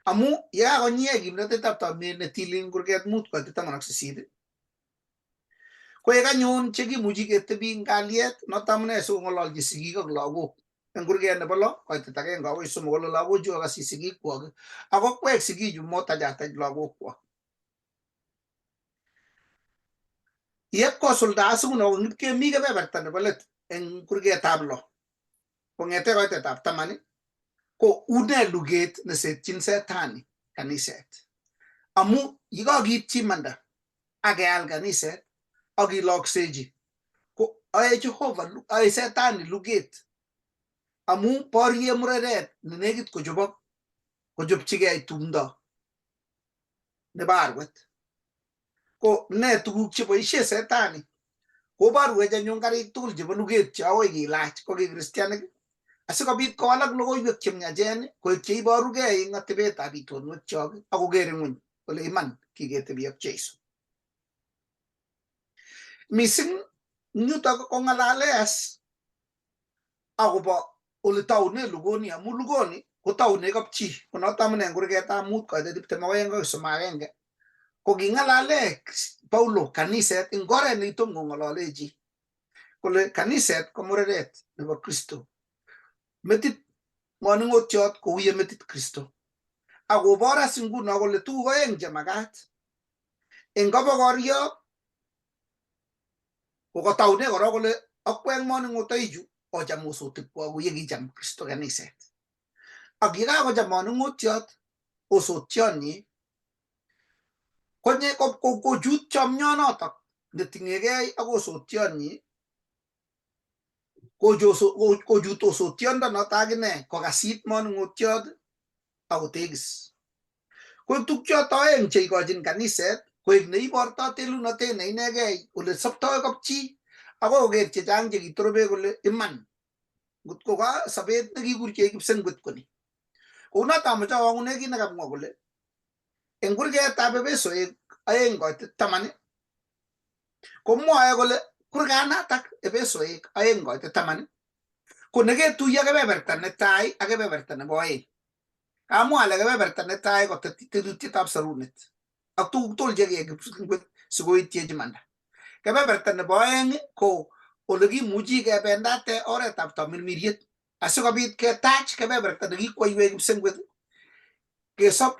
Amu yekakonyie kimnotetab tamirmiriet netilil eng kurget 5 koit 18 koek anyun chekimuchi ketebi eng kalyet. Noto amune sikong'ololchi sigik ak lagok eng kurget nebo 6 koitet 1 akoi 3 kole lagochu okasi sigikwok ako kwek sigichu motachatach lagokwok. Yep kosulda asikuno kemi kebeberta nebo let eng kurgetab 6 kong'ete koitetab 10 ko une luget nesetyin setani kaniset, amu yekakiityi imanda ak keal kaniset ak kiloksechi ko ae Jehova ae setani luget amu borie mureret nenekit kochobok kochopchigei tumdo nebo arwet. Ko ne tuguk cheboisie setani koborwech anyun karik tugul chebo luget che akoi kilach ko kikristianik asikobit kowalak logoiwek chemiachen koek cheiborugei eng atebetab itonwekyok akoker ng'weny kole iman kiketebi ak Jesu. Mising yutok kong'alale as akobo ole taune lugoni, amu lugoni kotaune kapchi. Konoto amune eng kurgetab 5 koitet 22 akoi 31 ko king'alale Paulo kaniset eng oret nekitom kong'olole chi, kole kaniset ko mureret nebo Kristo, metit manung'otiot kou ye metit Kristo, akobor as nguno kole tuguk oeng chemakat eng kobokoryo kokataune korok kole akwek manung'otoichu ocham osotikwok kou ye kicham Kristo kaniset, ak yekakocham manung'otiot osotionyi konye kochut chomyonotok netinyegei ak osotionyi, kochut osotiondonoto akine kokasit manung'otiot akotegis. Koek tukchoto oeng cheikochin kaniset koek neiborto telunotet ne inegei ole soptoi kapchi akoi koker chechang chekitorobek kole iman ngotko ka sobet nekikurchech kipsengwet koni. Kounoto amoche awang'une kit nekamwa kole eng kurgetab Efesoek 2 koitet 10 komwoe kole kurganatak Efesoek 2 koitet 10 ko neketuiyo kebeberta netai ak kebeberta nebo oeng. Kamwa ale kebeberta netai ko tetutietab sorunet ak tuguk tugul chekekipsengwet sikoityech imanda. Kebeberta nebo oeng ko olekimuchi kebendate oretab tamirmiriet asikobit ketach kebeberta nekikwoiwech kipsengwet kesob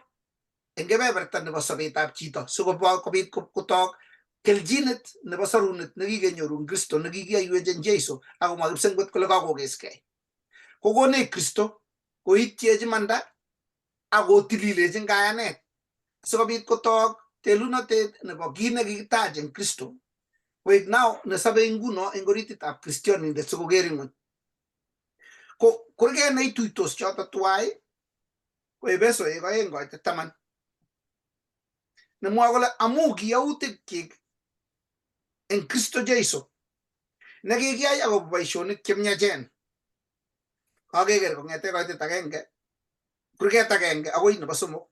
en kebeberta nebo sobetab chito sikobit kotok kelchinet nebo sorunet nekikenyoru en Kristo nekikiyoiwech en Jesu akomwa kipsengwet kole kakokeskei. Kokonech Kristo koityech imanda ak kotililech en kayanet sikobit kotok telunotet nebo kit nekikitach en Kristo koik now nesobe nguno en orititab kristionindet sikoker ing'weny. Ko kurget neituitos choto tuwai ko Efesoek 2 koitet 10 nemwoe kole amu kiyautikchik en Kristo Jesu nekikiyai akobo boisionik chemiachen. Kakeker kong'ete koitet agenge kurget agenge akoi nebo somok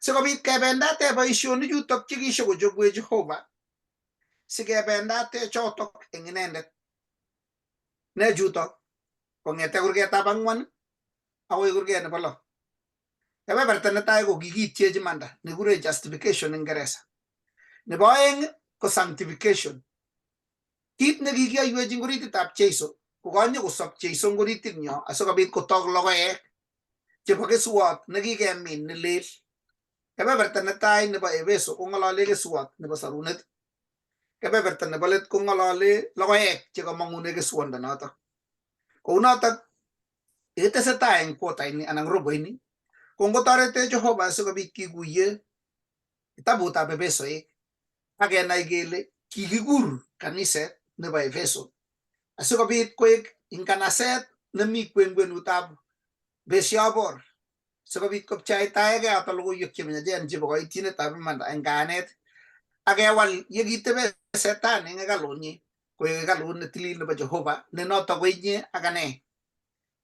sikobit kebendate boisionik chutok chekishokochobwech Jehova sikebendate chotok en inendet. Ne chutok? Kong'ete kurgetab ang'wan akoi kurget nebo lo. Kebeberta netai ko kikityech imanda nekikuren justification en Ingeresa. Nebo oeng ko sanctification. Kit nekikiyoiwech en orititab Jesu ko kanyokosob Jesu en oritinyo asikobit kotok logoek chebo keswot nekikemin nelel. Kebeberta netai nebo Efeso kong'olole keswot nebo sorunet. Kebeberta nebo let kong'olole logoek chekomong'une keswondonotok. Kounotok yetesetai en quarter ini anan robo ini ko ngotoretech Jehova sikobit kikuye kitabutab Efesoek ak kenai kele kikikur kaniset nebo Efeso asikobit koik inganaset nemi kwenkwenutab besiobor sikobit kopcheitaege yoto logoiwek chemiachen chebo koityinetab imanda en kayanet ak kewal yekiteben setani en hekalunyin koik hekalut netilil nebo Jehova ne notok ko inye ak ane.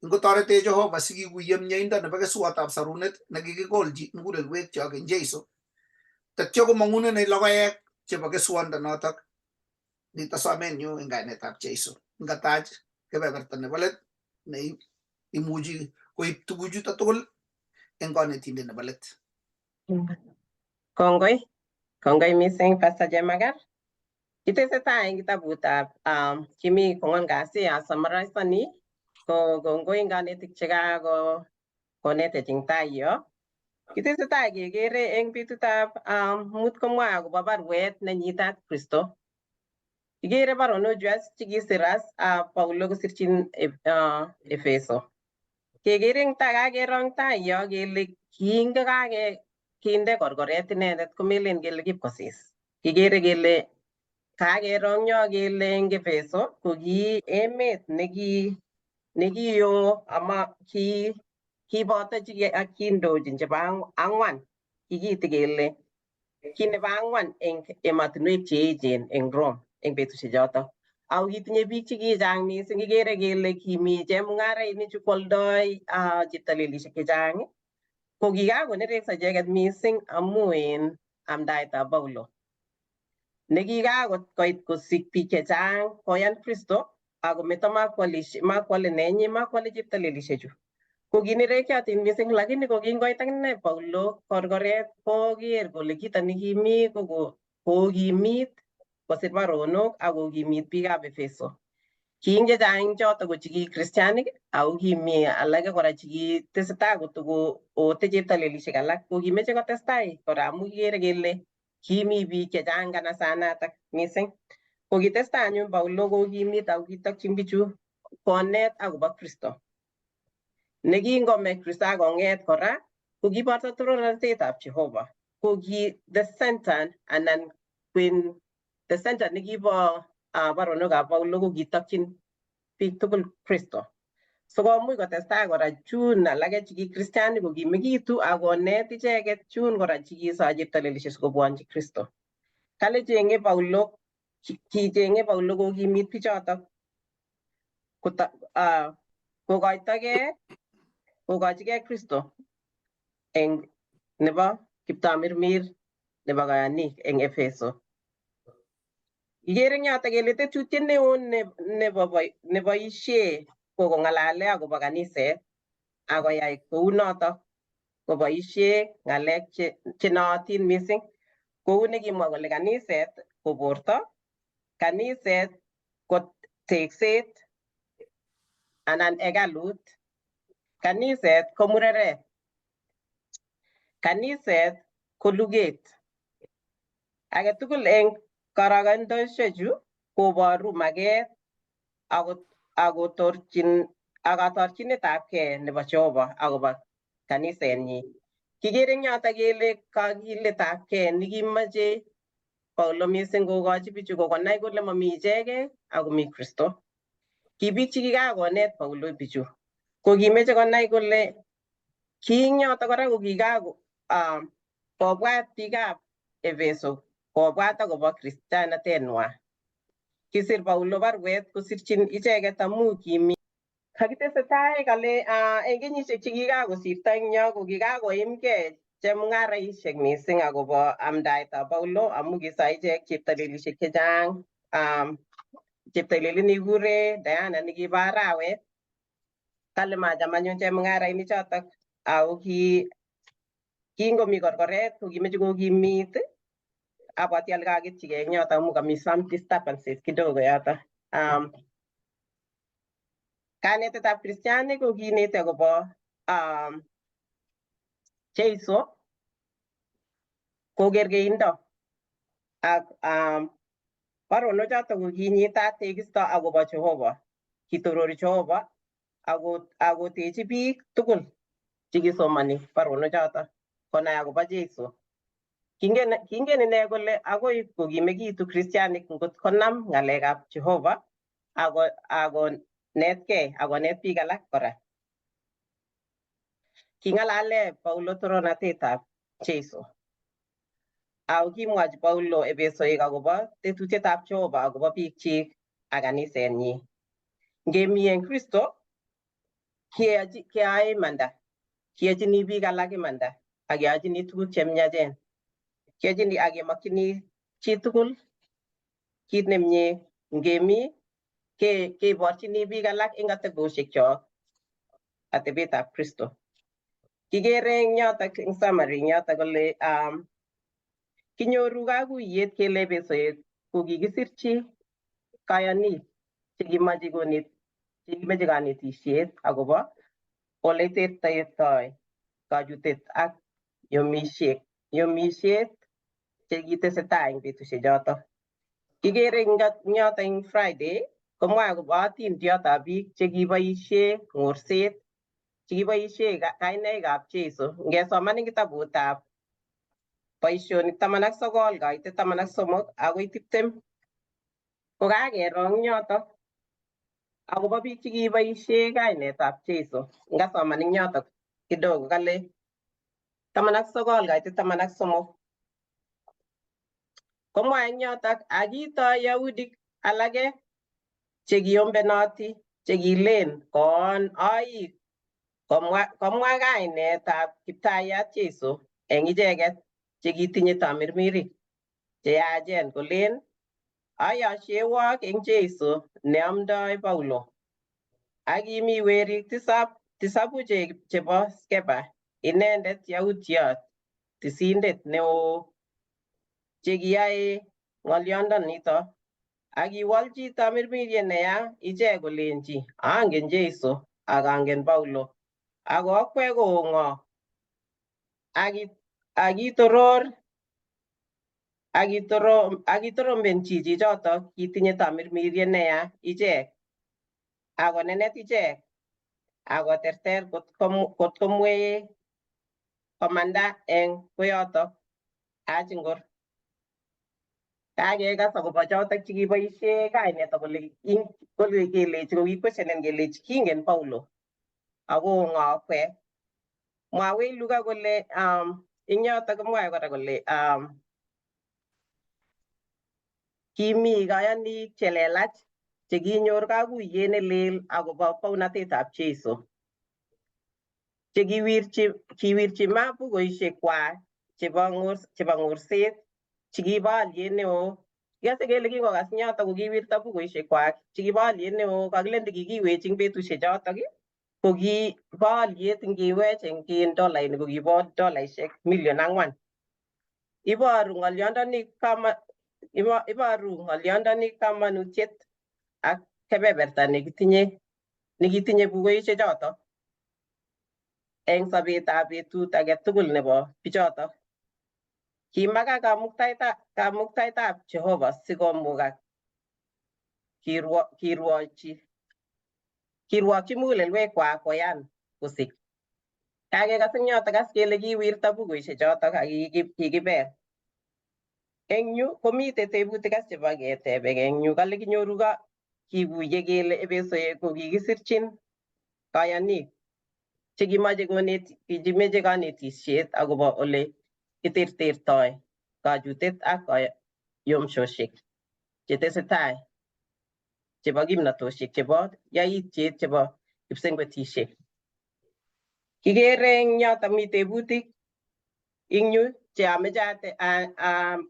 Ngotoretech Jehova sikikuye mieindo nebo keswotab sorunet nekikikolchi mugulelwekyok en Jesu tatyo komong'unenech logoek chebo keswondonotok. Nito somenyu en kainetab Jesu. Ngatach kebeberta nebo let ne imuchi koib tuguchuto tugul en konetindet nebo let. Kongoi, kongoi mising Pastor Jemagar. Kitesetai en kitabutab kimi kong'wan kasi asummarize ko kongoi en konetik chekako konetech eng tai yo. Kitesetai kekere eng betutab mut komwa akobo baruet nenyitat Kristo. Kikere baronok chu as chekisir as Paulo kosirchin Efeso. Kekere eng tai kakero eng tai yo kele kingokake kinde korkoret inendet komelen kele kipkosis. Kikere kele kakero eng yo kele eng Efeso ko ki emet nekiyoo ama ki kiboto ak kindochin chebo ang'wan. Kikiiti kele ki nebo ang'wan eng emotinwek cheechen eng Rome eng betusiek chotok. Ako kitinye biik chekichang mising, kikere kele kimi chemung'arainik chu kwoldoi cheptalelishek chechang ko kikakonerekso icheket mising amu en amdaetab Paulo nekikakoit kosik biik chechang koyan Kristo akometo makwole nenyi makwole cheptalelishechu ko kinerekyotin mising, lakini ko kingoit akine Paulo korkoret koker kole kito nekimi ko kokimit kosir baronok ak kokimit biikab Efeso. Ki eng chechang eng choto ko chiki kristianik ako kimi alake kora chekitesetai kotokoote cheptalelishek alak ko kimeche kotestai kora amu kikere kele kimi biik chechang kanasanatak mising. Ko kitestai anyun Paulo kokimit ako kitokyin bichu konet akobo Kristo. Nekingome Kristo akong'et kora ko kiboto torornatetab Jehova ko ki the center anan kwen the center nekibo baronokab Paulo ko kitokyin biik tugul Kristo. So komuch kotestai kora chun alake cheki kristianik kokimekitu ak konet icheket chun kora chikiso cheptalelishek sikobwonchi Kristo. Kale chenge Paulo kichenge Paulo kokimit bichotok kokoitogei kokochigei Kristo eng nebo kiptamirmir nebo kayanik eng Efeso. Kikere eng yotok kele tetutiet neo nebo neboisie ko kong'alale akobo kaniset akoyai kounotok koboisie ng'alek chenootin mising kou nekimwa kole kaniset ko borto, kaniset ko tekset anan hekalut, kaniset ko mureret, kaniset ko luget. Age tugul eng karogentosiechu koboru maget akotorchinetabkei nebo Jehova akobo kanisenyi. Kikere eng yotok kele kakiletabkei nekimoche Paulo mising kokochi bichu kokonai kole mami ichegei akomi Kristo. Ki biik chekikakonet Paulo bichu ko kimeche konai kole ki eng yotok kora ko kikako kobwat biikab Efeso kobwat akobo kristianatenwa. Kisir Paulo baruet kosirchin icheket amu kimi kakitesetai kale eng kenyisiek chekikakosirto eng yo ko kikakoimgei chemung'araisiek mising akobo amdaetab Paulo amu kisai ichek cheptalelisiek chechang. Cheptalelit nekikure Diana nekibo arawet kale macham anyun chemung'arainik chotok ako kingomi korkoret ko kimeche kokimit. Abwati ale kaketchigei eng yoto amu kami some disturbances kidogo yoto. Kanetetab kristianik ko kineti akobo Jeiso ko kerkeindo ak baronok chotok ko kinyitat tekisto akobo Jehova, kitorori Jehova akotechi biik tugul chekisomoni baronok chotok konai akobo Jeiso. Kingen ine kole akoi kokimekitu kristianik ngot konam ng'alekab Jehova akonetkei akonet biik alak kora. King'alale Paulo toronatetab Jeiso. Ako kimwochi Paulo Efesoik akobo tetutietab Jehova akobo biikchik ak kanisenyi. Ngemi eng Kristo keyoe imanda, kiyochini biik alak imanda ak keyochini tuguk chemiachen. Kiyochini ak kemokyini chitugul kit nemie. Ngemi keborchini biik alak eng atebosiekchok atebetab Kristo. Kikere eng yotok eng summary eng yotok kole kinyoru kakuyet kele Efesoik ko kikisirchi kayanik chekimeche kanetisiet akobo oletertertoi kachutet ak yomisiet chekitesetai eng betusiek chotok. Kikere eng yotok eng Friday komwae akobo atindiotab biik chekiboisie ng'orset chekiboisie kainaikab Jeiso. Ngesoman eng kitabutab Boisionik 19 kaitet 13 akoi 20 ko kakero eng yotok akobo biik chekiboisie kainetab Jeiso. Ngasoman eng yotok kidogo kale 19 kaitet 13 komwae eng yotok akitoi Yahudik alake chekiombenoti chekilen koon oik komwa kainetab Kiptayat Jeiso eng icheket chekitinye tamirmirik cheyachen kolen ayoshewok eng Jeiso neamdoi Paulo. Ak kimi werik tisabu chebo Skeba inendet Yahudiot tisindet neo chekiyoe ng'olyondonito. Ak kiwolchi tamirmiriet neya ichek kolenji angen Jeiso ak angen Paulo ako okwek ko ng'o. Akitorombenchi chichotok kitinye tamirmiriet neya ichek akonenet ichek akoterter kotkomwee komanda eng koyotok achingor. Kakekas akobo chotok chekiboisie kainet kole kelechi kokikweshenen kelechi kingen Paulo ako ng'o okwek. Mwawech Luka kole eng yotok komwae kora kole kimi kayanik chelelach chekinyor kakuyet nelel akobo bounatetab Jeiso chekiwirchi ma bukuisiek kwak chebo ng'orset chekibo alyet neo. Kikose kele kingokas nyotok kokiwirta bukuisiek kwak chekibo alyet neo, kakilen kikiwech eng betusiek chotok ko kibo alyet ngiwech eng dolainik ko kibo dolaisiek 4 million. Iboru ng'olyondoni kama iboru ng'olyondoni kamanutiet ak kebeberta nekitinye bukuisiek chotok eng sobetab betut age tugul nebo bichotok. Kimakak kamuktaetab Jehova sikomugak kirwokchi mugulelwekwak koyan kosik. Kakekas eng yotok as kele kiwirta bukuisiek chotok ak kikibel. Eng yu komitei tebutik as chebo ketebeke eng yu. Kale kinyoru kikuye kele Epesoek ko kikisirchin kayanik chekimache chekimeche kanetisiet akobo ole kitertertoi kachutet ak kayomsosiek chetesetai chebo kimnatosiek chebo yaityet chebo kipsengwetisiek. Kikere eng yotok mi tebutik ing yu che ameche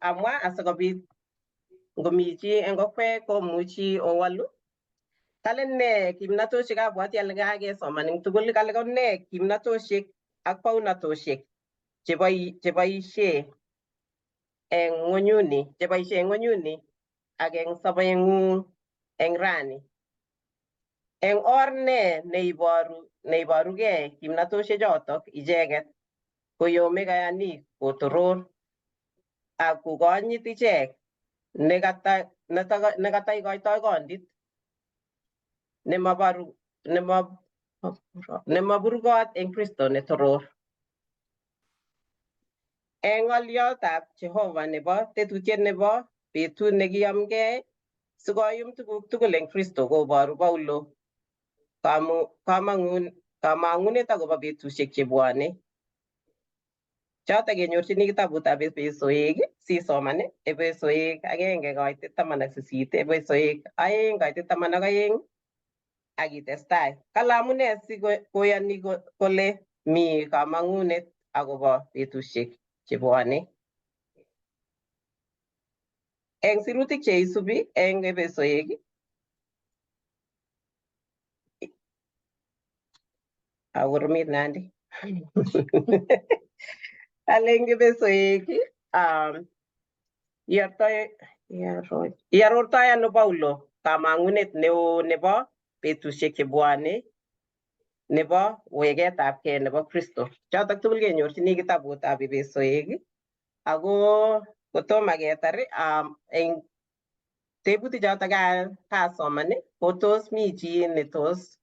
amwa asikobit ngomi chi eng kokwek komuchi owalu. Kale nee kimnatosiek? Abwati ale kakesoman eng tugul. Kale ko nee kimnatosiek ak baunatosiek cheboisie eng ng'onyuni cheboisie eng ng'onyuni ak eng sobeng'ung eng rani? Eng or nee neiborugei kimnatosiek chotok icheket koyome kayanik kotoror ak kokonyit ichek nekata ikoitoi kondit nemaburgot eng Kristo netoror? Eng ng'olyotab Jehova nebo tetutiet nebo betut nekiyomgei sikoyum tuguk tugul eng Kristo koboru Paulo kamang'unet akobo betusiek chebwone. Chotok kenyorchini kitabutab Epesoek sisoman Epesoek 1:18, Epesoek 2:12 ak itestai. Kale amune si koyoni kole mi kamang'unet akobo betusiek chebwone? Eng sirutik cheisubi eng Epesoek akoromit Nandi. Ale eng Epesoek iarortoi ano Paulo kamang'unet neo nebo betusiek chebwone nebo weketabgei nebo Kristo? Chotok tugul kenyorchini kitabutab Epesoek. Ako kotomo ketar eng tebutik chotok kasoman, ko tos mi chi netos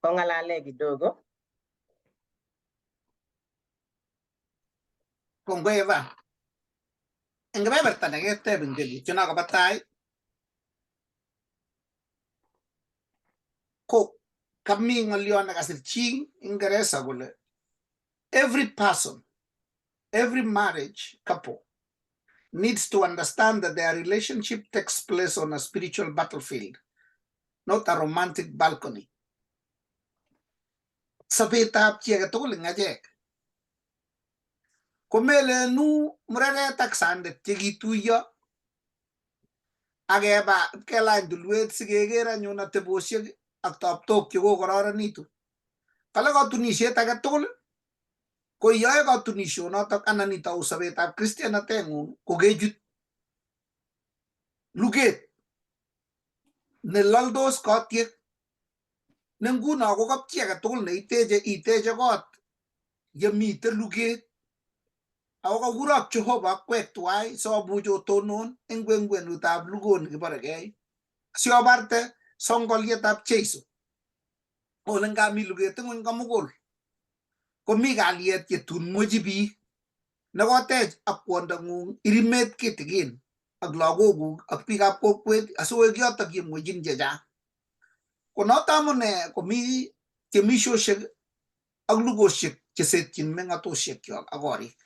kong'alale kidogo? Kongoi, Eva. Eng kebeberta neketeb eng tebutyono koba tai ko kami ng'olyo nekasir chi Ingeresa kole every person, every marriage couple needs to understand that their relationship takes place on a spiritual battlefield, not a romantic balcony. Sobetab chi age tugul eng achek komelenu mureret ak sandet chekituiyo akeba ipkelany tulwet sikeker anyun atebosiek ak taptok chekokororonitu. Kale katunisiet age tugul ko iyoe katunisionotok anan itou sobetab kristianateng'ung kokechut luget neloldos kotyek ne nguno ko kapchi age tugul neiteche iteche kot yemite luget ako kakurok Jehova akwek tuwai somuch otonon eng kwenkwenutab lugoni kiborekei siobarte songolietab Jeiso ole ngami luget ng'weny komugul komi kalyet yetun mwechi biik nekotech ak kwondong'ung irimet kitikin ak lagokuk ak biikab kokwet asikoek yotok yemwechin chechang. Ko noto amune komi temisiosiek ak lugosiek chesetyin meng'atosiekyok ak korik.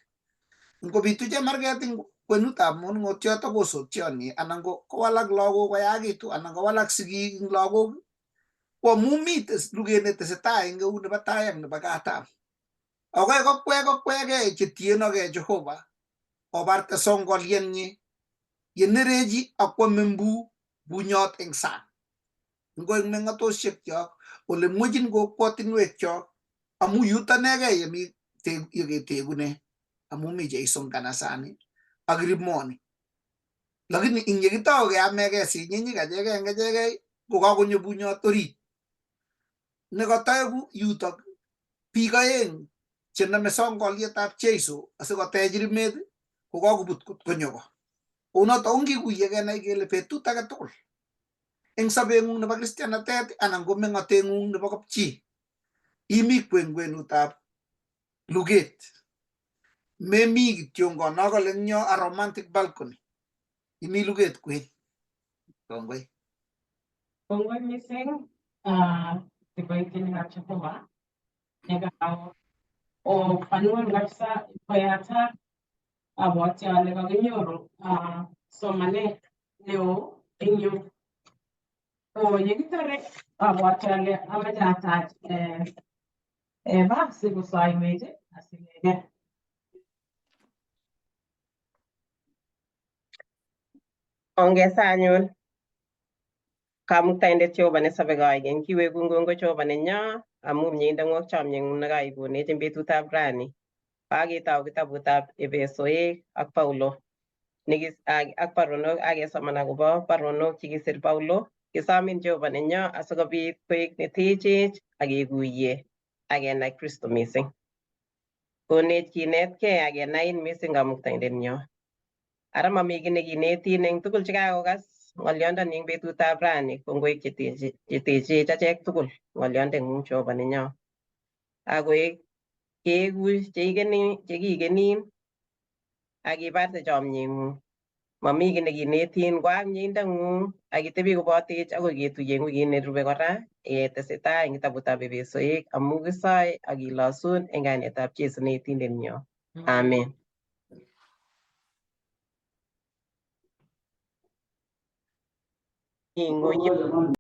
Ngobitu chemarket eng kwenutab manung'otiot ak osotioni anan kowalak lagok koyakitu anan kowalak sigik eng lagok ko amu mi luget netesetai eng eut nebo tai ak nebo katam. Akoi kokwek kokwekei chetienokei Jehova obarte songolienyi yenerechi akwame mbu bunyot eng sang. Ngoek meng'atosiekyok ole mwechin kokwotinwekyok amu yuto inegei yemi yeketekune amu mi Jesu kanasani ak rimoni. Lakini ing yekitou keamekei sinyinyik achekei eng achekei kokakonyo bunyot orit nekataeku yutok biik aeng chenome songolietab Jesu asikotech rimet kokakobut konyo ko. Kounoto ongikuye kenai kele betut age tugul eng sobeng'ung nebo kristianatet anan ko meng'oteng'ung nebo kapchi imi kwenkwenutab luget. Memi kityongon nokole eng yo a romantic balcony. Imi luget kwen. Kongoi. Kongoi mising kiboitinikab Jehova nekao opanuan kabisa koyatak abwati ale kakinyoru somanet neo eng yu. Ko yekitore abwati ale amache atach Eva sikosoiwech asikeker. Ongesa anyun Kamuktaindet Jehova nesobe koikeny, kiwekun kongoi Jehova nenyo amu mieindong'ung ak chomyeng'ung nekaikonech eng betutab rani. Kaketou kitabutab Efesoek ak Paulo ak baronok ak kesoman akobo baronok chekisir Paulo. Kisomin Jehova nenyo asikobit koek netechech ak kekuye ak kenai Kristo mising. Konech kinetkei ak kenain mising Kamuktaindet nyo. Ara mami kiy nekinetin eng tugul chekakokas ng'olyondoni eng betutab rani kongoi chetechech achek tugul ng'olyondeng'ung Jehova nenyo. Akoek keeku chekiikenin ak ibarte chomyeng'ung. Mami kiy nekinetin koak mieindong'ung ak itebi kobotech akoi ketuiye eng wikit nerube kora yetesetai eng kitabutab Efesoek amu kisoe ak kilosun eng kainetab Jesu ne Yetindenyo. Amen. Ing'uny.